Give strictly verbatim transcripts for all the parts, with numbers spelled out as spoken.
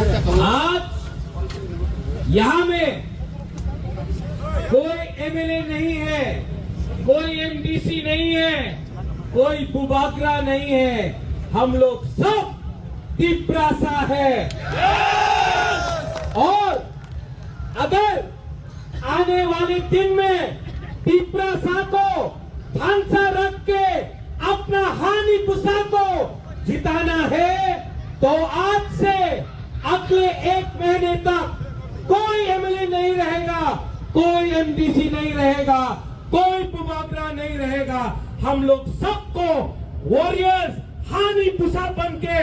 आज यहाँ में कोई एमएलए नहीं है, कोई एमडीसी नहीं है, कोई बुबागरा नहीं है, हम लोग सब तिपरासा है। और अगर आने वाले दिन में तिपरासा को थानसा रख के अपना हानी पुसा को जिताना है, तो आज से अगले एक महीने तक कोई एमएलए नहीं रहेगा, कोई एमडीसी नहीं रहेगा, कोई बुबागरा नहीं रहेगा। हम लोग सबको वॉरियर्स, हानी पुसा बन के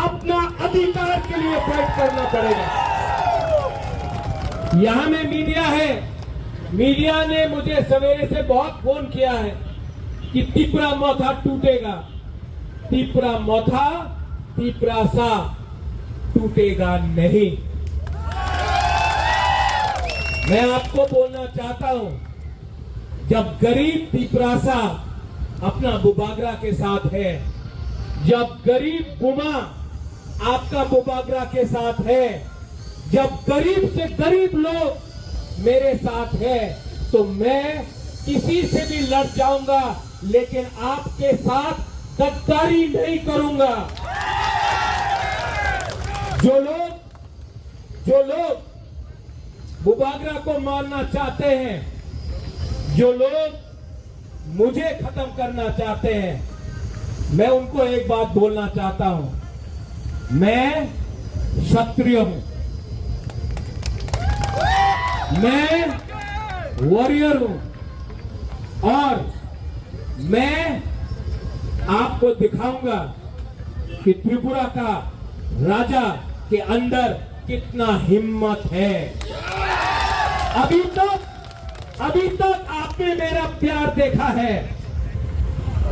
अपना अधिकार के लिए फाइट करना पड़ेगा। यहाँ में मीडिया है, मीडिया ने मुझे सवेरे से बहुत फोन किया है कि तिपरा मथा टूटेगा। तिपरा मथा, तिपरासा टूटेगा नहीं। मैं आपको बोलना चाहता हूं, जब गरीब तिपरासा अपना बुबागरा के साथ है, जब गरीब बुमा आपका बुबागरा के साथ है, जब गरीब से गरीब लोग मेरे साथ है, तो मैं किसी से भी लड़ जाऊंगा, लेकिन आपके साथ गद्दारी नहीं करूंगा। जो लोग जो लोग बुबागरा को मारना चाहते हैं, जो लोग मुझे खत्म करना चाहते हैं, मैं उनको एक बात बोलना चाहता हूं, मैं क्षत्रिय हूं, मैं वॉरियर हूं और मैं आपको दिखाऊंगा कि त्रिपुरा का राजा के अंदर कितना हिम्मत है। अभी तक, अभी तक आपने मेरा प्यार देखा है,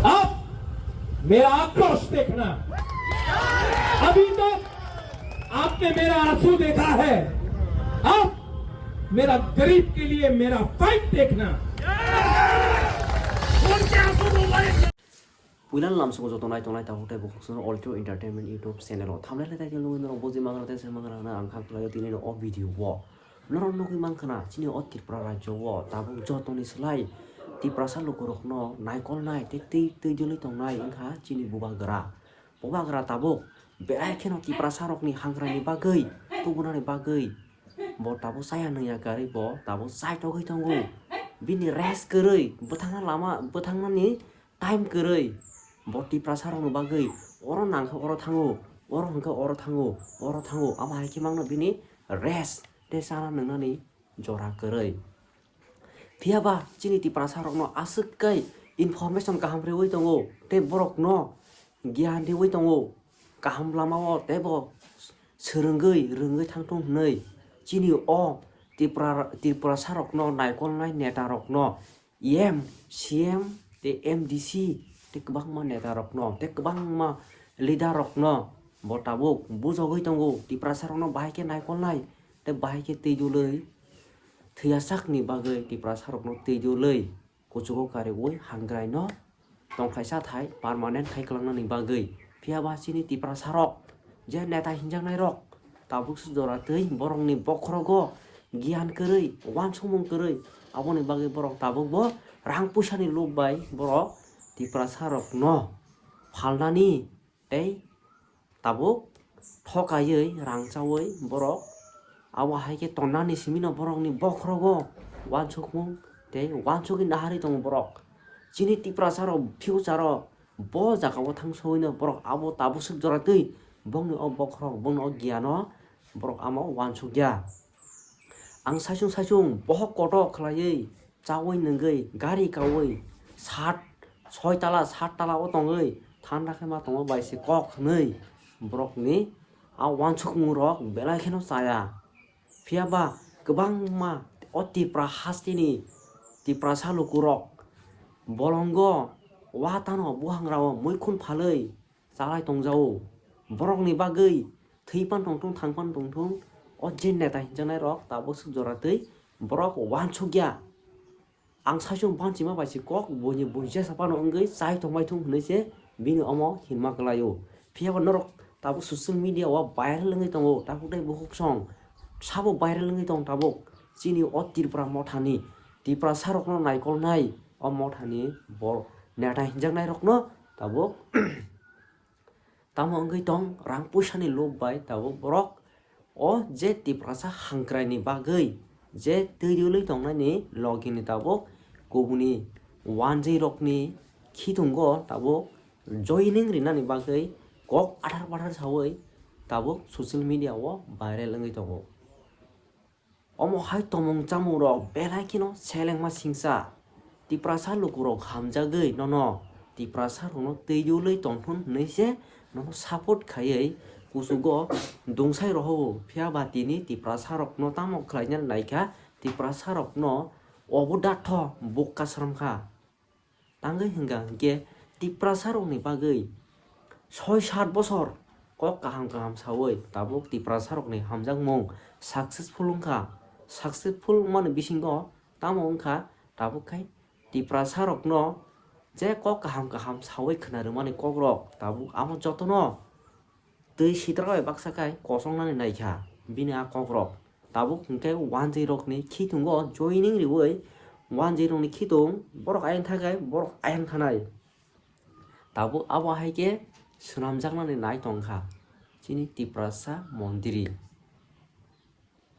अब मेरा आक्रोश देखना। अभी तक आपने मेरा आंसू देखा है, अब मेरा गरीब के लिए मेरा फाइट देखना। Puila lamsongo joto nai tongnai tabuk tei bukhuk songno All True Entertainment YouTube channel o thumbnail hai tei nugwi norok buji mangra tei se mangra hwnwi ang kha kwlaio tini o video o. Norok nugwi mankha na chini o Tripura rajyo o tabuk jotoni slai Tiprasa lukurokno naikolnai tei twi twi dwlwi tongnai wngkha chini bubagra. Bubagra tabuk belai kheno Tiprasa rokni hangrani bagwi tubunani bagwi bo tabuk chaya nungya kwrwi bo tabuk chaithogwi tongo. Bini rest kwrwi bwthangna lama bwthangnani time kwrwi bo Tiprasa rokni bagwi oro nangkhe oro thango, oro hwnkhe oro thango, oro thango, amo hai khe mangno bini rest tei chana nwngnani jora kwrwi. Phiya ba chini Tiprasa rokno aswk khe information kaham rwui tongo tei borokno giyan rwui tongo kaham lamao tei bo swrwngwi rwngwi thangthung hwnwi chini o Tripura, Tripurasa rokno naikolnai neta rokno E M, C M tei M D C tei kwbangma neta rokno tei kwbangma leader rokno bo tabuk bujogwi tongo. Tiprasa rokno bahai khe naikolnai tei bahai khe twi dulwi thwiya sakni bagwi Tiprasa rokno twi dulwi kuchugo kariwi hangrai no tongthaisa thai permanent khai kwlangnani bagwi. Phiya ba chini Tiprasa rok je neta hinjaknai rok tabuk se jora twi borokni bokhorogo giyan kwrwi, uansukmung kwrwi, aboni bagwi borok tabuk bo rang puisani lob bai borok Tiprasa rokno phalnani tei tabuk thokaiwi rang chawi borok abo hai khe tonnani simi no borokni bokhorogo uansukmung tei uansugwi naharwi tongo borok. Chini Tiprasa rok future o bo jaga o thang sogwi no borok abo tabuk swk jora twi bongni o bokhorok bongni o giyan o borok amo uansukya. Ang saichung saichung bohok kotor khlaiwi chawi nungwi gari kawi sat soi tala sat tala o tongwi thanda khe ma tongo bai se kok hwnwi borokni a uansukmung rok belai kheno chaya. Phiya ba kwbangma o Tipra hasteni Tiprasa lukurok bolongo watano buhangrao muikhun phalwi chalai tongjao. Borokni bagwi thwi pan tongthung thang pan tongthung o je neta hinjaknai rok tabuk swk jora twi borok uansukya. Ang saichung banchima bai se kok buini buijasa phano wngwi chai tongbai thung hwnwi se bini omo hinma kwlaio. Phiya ba norok tabuk social media o viral wngwi tongo, tabuk tei bukhuk song sabo viral wngwi tong tabuk. Chini o Tripura mothani, Tiprasa rokno naikolnai o mothani bo neta hinjaknai rokno tabuk tamo wngwi tong rang puisani lob bai tabuk borok o je Tiprasa hangkraini bagwi je twi riwlwi tongnani logini tabuk kubuni wanjwi rokni khitungo tabuk joining rinani bagwi kok athar pathar sawi tabuk social media o viral wngwi tongo. Omo hai tomung chamung rok belai kheno selengma singsa. Tiprasa lukurok hamjagwi nono Tiprasa rokno twi riwlwi tongthun hinwi se nono support khaiwi kuchugo dungsai rohogo. Phiya ba tini Tiprasa rokno tamo khlaina naikha, Tiprasa rokno obo datho bukka sromkha. Tangwi hwnkha hinkhe Tiprasa rokni bagwi soi sat bosor kok kaham kaham sawi tabuk Tiprasa rokni hamjakmung successful wngkha. Successful wngmani bisingo tamo wngkha tabuk khai Tiprasa rokno je kok kaham kaham sawi khwna rwmani kokrok tabuk amo jotono twi sitra bai baksa khai kosongnani naikha bini a kokrok. Tabuk hinkhe wanjwi rokni khitungo joining riwi wanjwi rokni khitung borok ayang thakai borok ayang thanai. Tabuk abo hai khe swnamjaknani nai tongkha chini Tiprasa montri.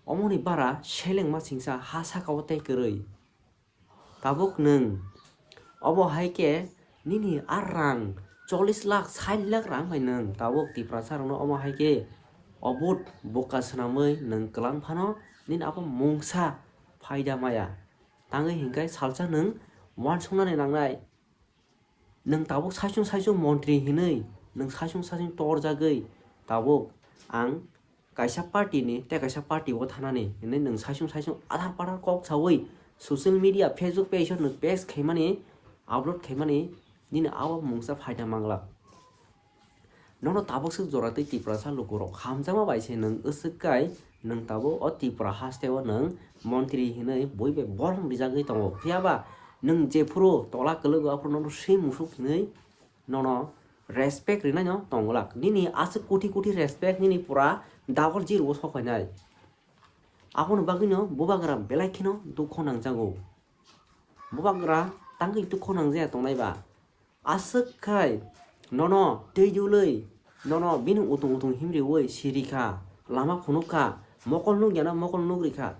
Omoni bara selengma singsa ha sakao tei kwrwi. Tabuk nwng obo hai khe nini a rang chollish lakh, sait lakh rang bai nwng tabuk Tiprasa rokno omo hai khe obut bukka swnamwi nwng kwlang phano nini abo mungsa phaida maya. Tangwi hinkhe salsa nwng uansuknani nangnai. Nwng tabuk saichung saichung montri hinwi nwng saichung saichung torjagwi tabuk ang kaisa party ni tei kaisa party o thanani hinwi nwng saichung saichung athar pathar kok sawi social media, Facebook page o nwng post khaimani, upload khaimani, nini abo mungsa phaida manglak. Nono tabuk swk jora twi Tiprasa lukurok hamjakma bai se nwng aswk kai nwng tabuk o Tripura haste o nwng montri hinwi bui bai borom rijagwi tongo. Phiya ba nwng jephuru tola kwlwgo aphuru nono swi musuk hinwi nono respect rinaino tongwlak. Nini aswk koti koti respect nini pura double zero o sok phainai. Aboni bagwino bubagra belai kheno dukho nangjago. Bubagra tangwi dukho nangjaya tongnai ba? Aswk khai nono twi diulwi, nono bini utung utung himriwi sirikha, lama phunukha, mokol nukyano mokol nukrikha.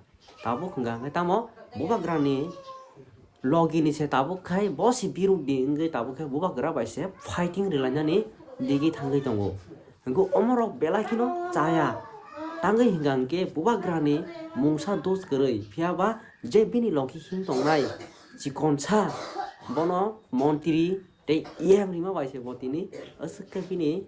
Tabuk hwnkha hwnkhe tamo bubagrani logini se tabuk khai bo se biruk di wngwi tabuk khe bubagra bai se fighting rilainani digi thangwi tongo. Hwnkhe omorok belai kheno chaya. Tangwi hwnkha hwnkhe bubagrani mungsa dos kwrwi, phiya ba je bini logi him tongnai chikonsa bono montri tei E M rima bai se bo tini aswk khe bini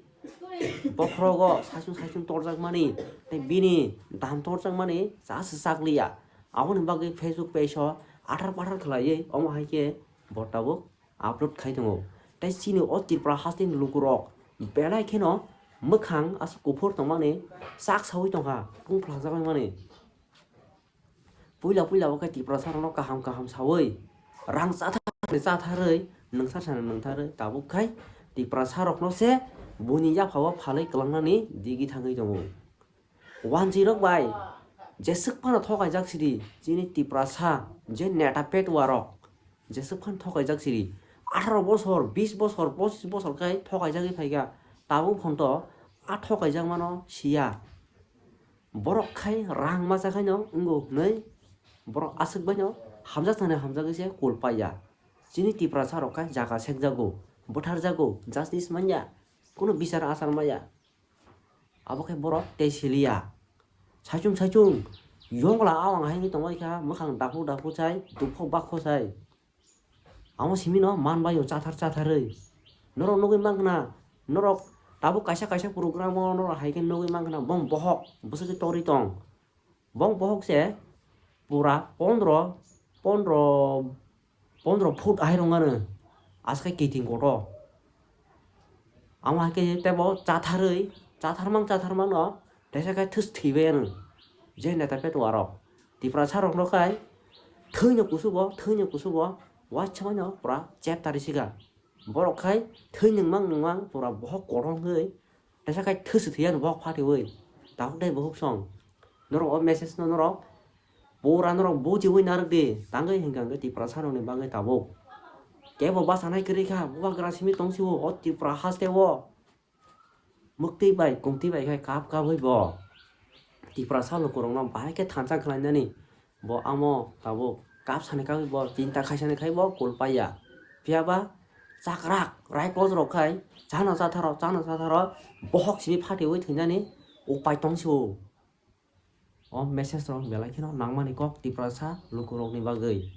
bokhorogo saichung saichung torjakmani tei bini dam torjakmani cha se chakliya. Aboni bagwi Facebook page o athar pathar khlaiwi omo hai khe bo tabuk upload khai tongo. Tei chini o Tripura hasteni lukurok belai kheno mwkhang aswk kuphur tongmani chak sawi tongkha, pung phlakjak mani. Puila puila bo khe Tiprasa rokno kaham kaham sawi rang chatharni chatharwi nwngthar sani nwngtharwi tabuk khai Tiprasa rokno se buini yaphao phalwi kwlangnani digi thangwi tongo. Wanjwi rok bai jeswk phano thokaijak sidi chini Tiprasa je neta petwa rok jeswk phano thokaijak sidi atharo bosor, bis bosor, pochis bosor khai thokaijagwi phaikha tabuk phonto a thokaijakmano siya. Borok khai rang masa khaino wngo hwnwi borok aswk baino hamjak thani hamjagwi se kul paiya. Chini Tiprasa rok khai jaga sekjago, bwtharjago, justice manya, kunu bichar achar maya. Abo khe borok tei siliya. Saichung saichung yongla awang hai wngwi tongbaikha, mwkhang daphu daphu chai, duphok bakho chai. Amo simino manbaio chathar chatharwi. Norok nugwi mankha na, norok tabuk kaisa kaisa program o norok hai khe nugwi mankha na, bong bohok bwswk khe torwi tong. Bong bohok se pura pondro, pondro, pondro foot ahai rwngmano, aswk khe kiting kotor. Amo hai khe tebo chatharwi, chatharmang chatharmang no teisa khe thwis thwibai ano. Je neta petwa rok Tiprasa rok no khai thwino kusugo, thwino kusugo, waisa mano pura chep tari siga. Borok khai thwi nungmang nungmang pura bohok kotor wngwi Teisa khai thwswi thwiya no bok phathiwi. Tabuk dai buhuk song. Norok o message no norok pura norok bujiwi narwk di. Tangwi hinkha hwnkhe Tiprasa rokni bagwi tabuk. Kebo bachanai kwrwi kha, bubagra simi tong sio o Tripura haste o. Mwktwi bai, kungtwi bai khai kap kabwi bo Tiprasa lukurokno bahai khe thansa khlainani. Bo amo tabuk kap sani kagwi bo chinta khaisani khai bo kul paiya. Phiya ba chakrak, raikos rok khai chana chatharo, chana chatharo, bohok simi phatiwi thwinani upai tong sio. O message rok belai kheno nangmani kok Tiprasa lukurokni bagwi.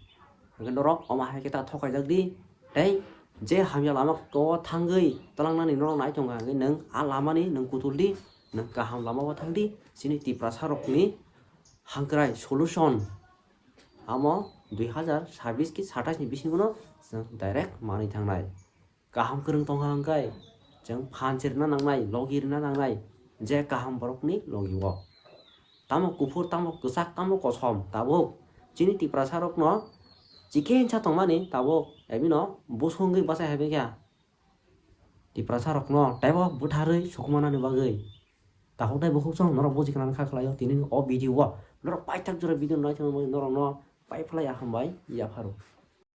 Hwnkhe norok omo hai khe ta thokaijak di. Tei je hamya lama o thangwi twlangnani norok nai tongkha hwnkhe nwng a lamani nwng kutul di, nwng kaham lama o thang di. Chini Tiprasa rokni hangkrai solution amo dui hazar sabis ki satais ni bisingo no chwng direct manwi thangnai. Kaham kwrwng tongkha hwnkhe chwng phan se rwna nangnai, logi rwna nangnai, je kaham borokni logi o. Tamo kuphur, tamo kwchak, tamo kosom, tabuk chini Tiprasa rokno chikhe hinsa tongmani tabuk ebino busungwi bachai hai kha. Tiprasa rokno teibo butharwi sukumanani bagwi. Takhuk tei bukhuk chwng norok buji khnani kha khlaio tini o video o. Norok paithak jora video naithokmani norokno paiphlai ya hambai yapharo.